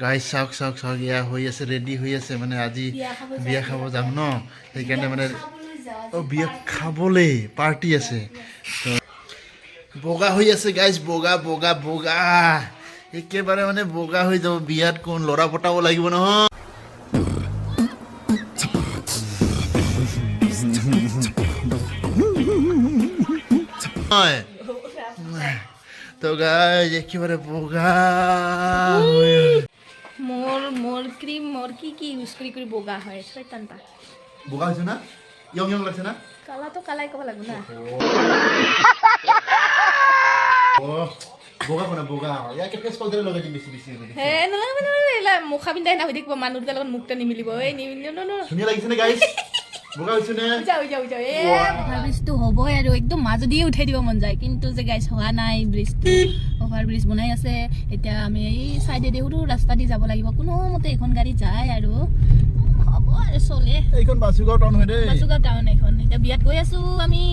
Guys, চাওক চাওক চাওক, এয়া হৈ আছে, ৰেডি হৈ আছে। মানে আজি বিয়া খাব যাম ন, সেইকাৰণে মানে অ' বিয়া খাবলৈ পাৰ্টি আছে। তো বগা হৈ আছে গাইজ, বগা বগা বগা, একেবাৰে মানে বগা হৈ যাব। বিয়াত কোন ল'ৰা পটাব লাগিব নহয়। তো গাইজ, একেবাৰে বগা হৈ মোৰ মোৰ ক্ৰীম, মোৰ কি কি ইউজ কৰি কৰি বগা হয়, ছয়তানটা। বগা হৈছে না? ইয়ং ইয়ং লাগছে না? কালাটো কালাই ক'ব লাগিব না। অ' বগা কোনা বগা, ইয়াকে ফেচ পাউডাৰ লগাই দিম বেছি বেছি। হে, নালাগে নালাগে, এইলা মুখা পিন্ধাই না হৈ থাকিব, মানুহ দুটাৰ লগত মুখটা নিমিলিব। এই নিমিলিব ন। ধুনীয়া লাগিছে নে গাইজ? বগা হৈছে নে? যাওঁ যাওঁ যাওঁ। এ অভাৰ ব্ৰিজটো হ'বই আৰু একদম মাজেদিয়ে উঠাই দিব মন যায়, কিন্তু যে গাইজ হোৱা নাই ব্ৰিজটো। অভাৰ ব্ৰিজ বনাই আছে এতিয়া। আমি এই চাইডেদি সৰু ৰাস্তা দি যাব লাগিব। কোনোমতে এইখন গাড়ী যায় আৰু হ'ব আৰু চলে। এইখন বাচুগাঁও টাউন হয় দেই। বাসুগাঁও টাউন এইখন। এতিয়া বিয়াত গৈ আছো আমি।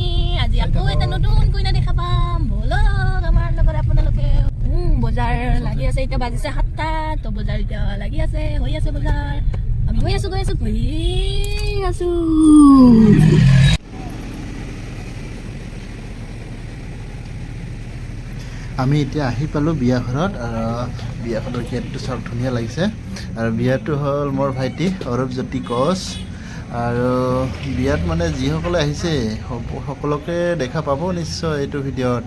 আজি আকৌ এটা নতুন কইনা দেখা পাম। ব'লক আমাৰ লগত আপোনালোকে। বজাৰ লাগি আছে। এতিয়া বাজিছে 7টা। তো বজাৰ এতিয়া লাগি আছে, হৈ আছে বজাৰ। আমি গৈ আছো, গৈ আছো, গৈ আছো। আমি এতিয়া আহি পালোঁ বিয়া ঘৰত আৰু বিয়াখনৰ গেটটো চাওক, ধুনীয়া লাগিছে। আৰু বিয়াটো হ'ল মোৰ ভাইটি অৰূপজ্যোতি কোচ। আৰু বিয়াত মানে যিসকলে আহিছে সকলোকে দেখা পাব নিশ্চয় এইটো ভিডিঅ'ত,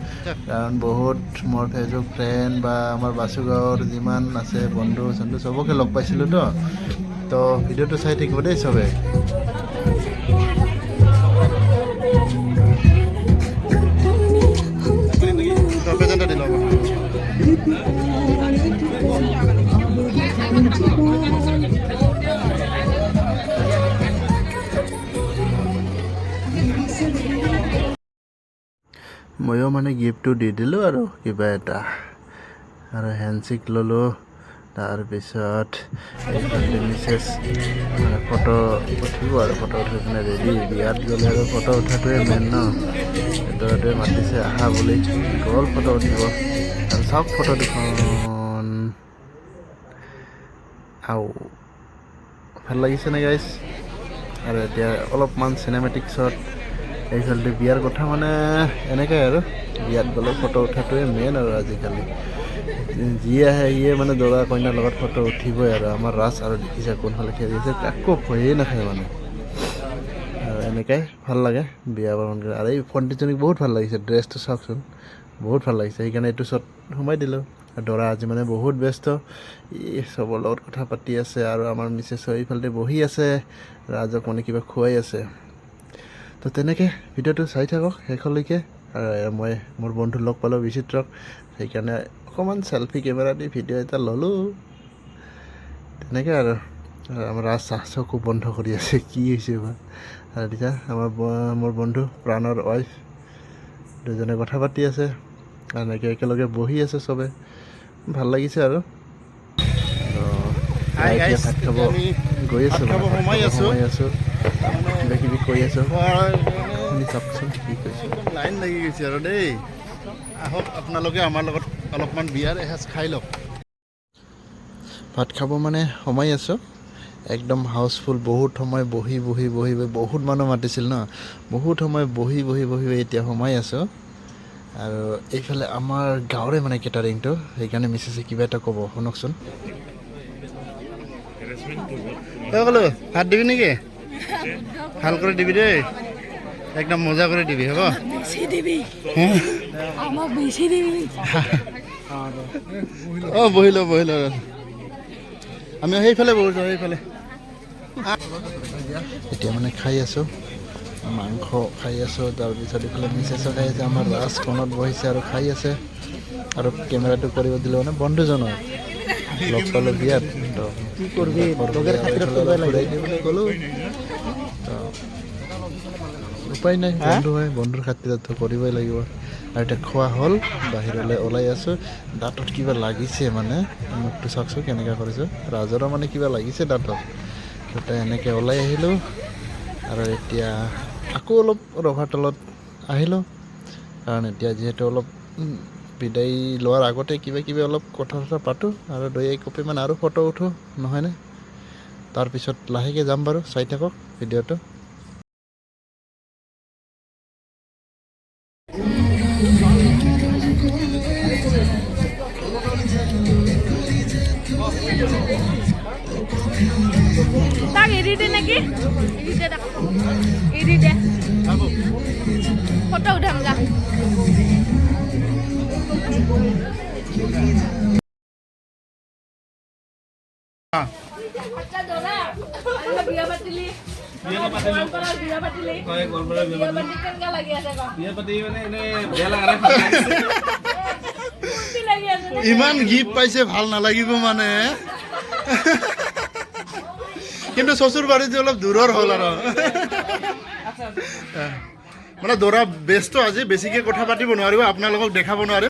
কাৰণ বহুত মোৰ ফেচবুক ফ্ৰেণ্ড বা আমাৰ বাচুগাঁৱৰ যিমান আছে বন্ধু চন্ধু চবকে লগ পাইছিলোঁতো। তো ভিডিঅ'টো চাই থাকিব দেই চবে। ময়ো মানে গিফ্টটো দি দিলোঁ আৰু কিবা এটা আৰু হেণ্ডশ্বেক ল'লোঁ। তাৰপিছত এইফালে মিছেছ মানে ফটো উঠিব আৰু ফটো উঠি কিনে ৰেডি। বিয়াত গ'লে আৰু ফটো উঠাটোৱে মেইন ন। দৰাটোৱে মাতিছে আহা বুলি, গ'ল ফটো উঠিব। আৰু চাওক ফটো দুখন, আৰু ভাল লাগিছেনে গাইজ? আৰু এতিয়া অলপমান চিনেমেটিক শ্বট। এইফালে বিয়াৰ কথা মানে এনেকাই আৰু বিয়াত গ'লে ফটো উঠাটোৱে মেইন আৰু আজিকালি যি আহে সিয়ে মানে দৰা কইনাৰ লগত ফটো উঠিবই। আৰু আমাৰ ৰাজ আৰু দেখিছে কোনফালে খেলি আছে, কাকো ভয়েই নাখায় মানে। আৰু এনেকাই ভাল লাগে বিয়া বৰণ কৰি। আৰু এই ভণ্টিজনীক বহুত ভাল লাগিছে, ড্ৰেছটো চাওকচোন, বহুত ভাল লাগিছে। সেইকাৰণে এইটো শ্বট সোমাই দিলোঁ। আৰু দৰা আজি মানে বহুত ব্যস্ত, ই চবৰ লগত কথা পাতি আছে। আৰু আমাৰ মিছেছ এইফালে বহি আছে, ৰাজক মানে কিবা খুৱাই আছে। তো তেনেকৈ ভিডিঅ'টো চাই থাকক শেষলৈকে। আৰু মই মোৰ বন্ধু লগ পালোঁ বিচিত্ৰক, সেইকাৰণে অকণমান চেলফি কেমেৰা দি ভিডিঅ' এটা ল'লোঁ তেনেকৈ। আৰু আৰু আমাৰ ৰাজ চাহ চকু বন্ধ কৰি আছে, কি হৈছে বা। আৰু তেতিয়া আমাৰ মোৰ বন্ধু প্ৰাণৰ ৱাইফ দুজনে কথা পাতি আছে, এনেকৈ একেলগে বহি আছে চবে, ভাল লাগিছে। আৰু এতিয়া ভাত খাব গৈ আছোঁ, সোমাই আছোঁ, কিবা কিবি কৈ আছোঁ, শুনি চাওকচোন কি কৈছে। লাইন লাগি গৈছে আৰু দেই। আহক আপোনালোকে আমাৰ লগত অলপমান বিয়াৰ এসাঁজ খাই লওক। ভাত খাব মানে সোমাই আছোঁ, একদম হাউচফুল। বহুত সময় বহি বহি বহি বহি, বহুত মানুহ মাতিছিল ন, বহুত সময় বহি বহি বহি বহি এতিয়া সোমাই আছোঁ। আৰু এইফালে আমাৰ গাঁৱৰে মানে কেটাৰিংটো, সেইকাৰণে মিছেছে কিবা এটা ক'ব, শুনকচোন। তই ক'লো ভাত দিবি নেকি? ভাল কৰি দিবি দেই, একদম মজা কৰি দিবি, হ'ব? অঁ, বহি ল, বহি ল। আমি সেইফালে বহিছোঁ, সেইফালে। এতিয়া মানে খাই আছোঁ, মাংস খাই আছোঁ। তাৰপিছত এইফালে মিছেছো খাই আছে, আমাৰ ৰাজ কোণত বহিছে আৰু খাই আছে। আৰু কেমেৰাটো কৰিব দিলে মানে বন্ধুজনক লগ পালোঁ বিয়াত, তো কি কৰবি, ঘূৰাই দিবলৈ ক'লোঁ, তো উপায় নাই, বন্ধু হয়, বন্ধুৰ খাতিৰতো কৰিবই লাগিব। আৰু এতিয়া খোৱা হ'ল, বাহিৰলৈ ওলাই আছোঁ। দাঁতত কিবা লাগিছে, মানে মুখটো চাওকচোন কেনেকুৱা কৰিছোঁ। ৰাজৰো মানে কিবা লাগিছে দাঁতত। তো এনেকৈ ওলাই আহিলোঁ আৰু এতিয়া আকৌ অলপ ৰভাৰ তলত আহিলোঁ, কাৰণ এতিয়া যিহেতু অলপ বিদায় লোৱাৰ আগতে কিবা কিবি অলপ কথা চথা পাতোঁ আৰু দুই এক কপিমান আৰু ফটো উঠোঁ, নহয়নে? তাৰপিছত লাহেকৈ যাম বাৰু, চাই থাকক ভিডিঅ'টো। তাক এৰি দে নেকি? এৰি দে তাক, এৰি দে। ফটো উঠাম যা। বিয়া পাতিলি? বিয়া পাতিলি? হয়, গোৱালপাৰাৰ বিয়া। বিয়া পাতি কেনেকুৱা লাগি আছে ক? বিয়া পাতি মানে এনে বেয়া লগা নাই, ভাল লাগিছে। ফূৰ্তি লাগি আছে নে? ইমান গিফ্ট পাইছে, ভাল নালাগিব মানে? কিন্তু শ্বশুৰ বাৰীটো অলপ দূৰৰ হ'ল আৰু মানে দৰা ব্যস্ত আজি, বেছিকে কথা পাতিব নোৱাৰিব, আপোনালোকক দেখাব নোৱাৰে।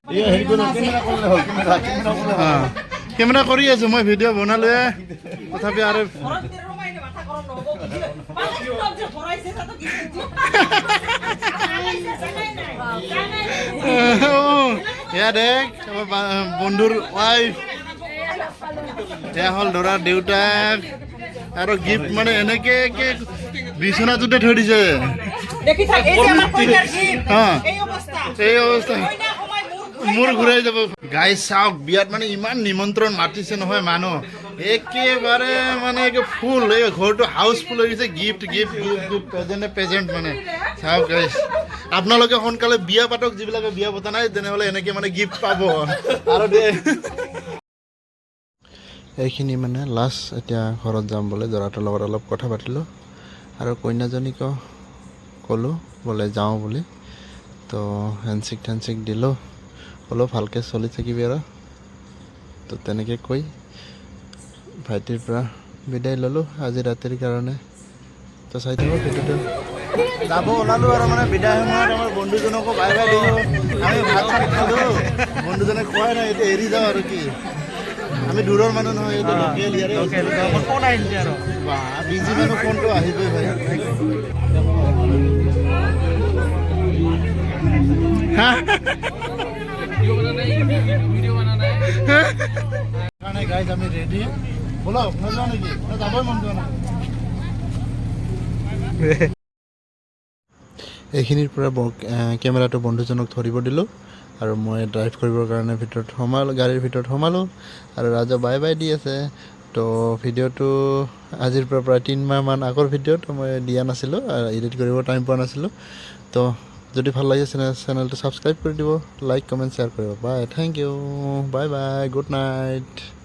কেমেৰা কৰি আছো মই, ভিডিঅ' বনালোৱে, তথাপি আৰু এয়া দেখ, আমাৰ বন্ধুৰ ৱাইফ। এয়া হ'ল দৰাৰ দেউতাক। আৰু গিফ্ট মানে এনেকে বিচনাটোতে থৈ দিছে। দেখি থাক, এই যে আমাৰ কইনাৰ গিফ্ট। এই অৱস্থা। এই অৱস্থা। কইনা সোমাই মূৰ মূৰ ঘূৰাই যাব। গাইজ, চাওক, বিয়াত মানে ইমান নিমন্ত্ৰণ মাতিছে নহয় মানুহ, একেবাৰে মানে একে ফুল, এই ঘৰটো হাউচফুল হৈ গৈছে। গিফ্ট, গিফ্ট, গিফ্ট, গিফ্ট, প্ৰেজেণ্টে প্ৰেজেণ্ট। মানে চাওক গাইজ, আপোনালোকে সোনকালে বিয়া পাতক, যিবিলাকে বিয়া পতা নাই, তেনেহ'লে এনেকে মানে গিফ্ট পাব আৰু দে। এইখিনি মানে লাষ্ট, এতিয়া ঘৰত যাম বোলে। দৰাটোৰ লগত অলপ কথা পাতিলোঁ আৰু কইনাজনীকো ক'লোঁ বোলে যাওঁ বুলি। তো হেণ্ডশ্বেক টেণ্ডশ্বেক দিলোঁ, অলপ ভালকৈ চলি থাকিবি আৰু। তো তেনেকৈ কৈ ভাইটিৰ পৰা বিদায় ল'লোঁ আজি ৰাতিৰ কাৰণে। তো চাই থাকক ভিডিঅ'টো। যাব ওলালোঁ আৰু মানে বিদায় সময়ত আমাৰ বন্ধুজনকো বাই বাই দিলোঁ। আমি ভাত চাত খালোঁ, বন্ধুজনে খোৱাই নাই, এতিয়া এৰি যাওঁ আৰু কি। আমি দূৰৰ মানুহ নহয়, এইটো লোকেল ইয়াৰে। ফোন আহিছে আৰু। বাহ, বিজি মানুহ, ফোনটো আহিবই ভাই। হা? কাৰণে গাইজ, আমি ৰেডি, ব'লক। নোযোৱা নেকি? নে যাবই মন যোৱা নাই? এইখিনিৰ পৰা কেমেৰাটো বন্ধুজনক ধৰিব দিলোঁ আৰু মই ড্ৰাইভ কৰিবৰ কাৰণে ভিতৰত সোমালোঁ, গাড়ীৰ ভিতৰত সোমালোঁ আৰু ৰাজা বাই বাই the আছে। তো ভিডিঅ'টো আজিৰ পৰা প্ৰায় 3 মাহমান আগৰ ভিডিঅ', তো মই দিয়া নাছিলোঁ, এডিট কৰিব টাইম পোৱা নাছিলোঁ। তো যদি ভাল লাগিছে, চেনেলটো ছাবস্ক্ৰাইব কৰি দিব, লাইক, কমেণ্ট, শ্বেয়াৰ কৰিব। Bye, thank you, bye bye, good night.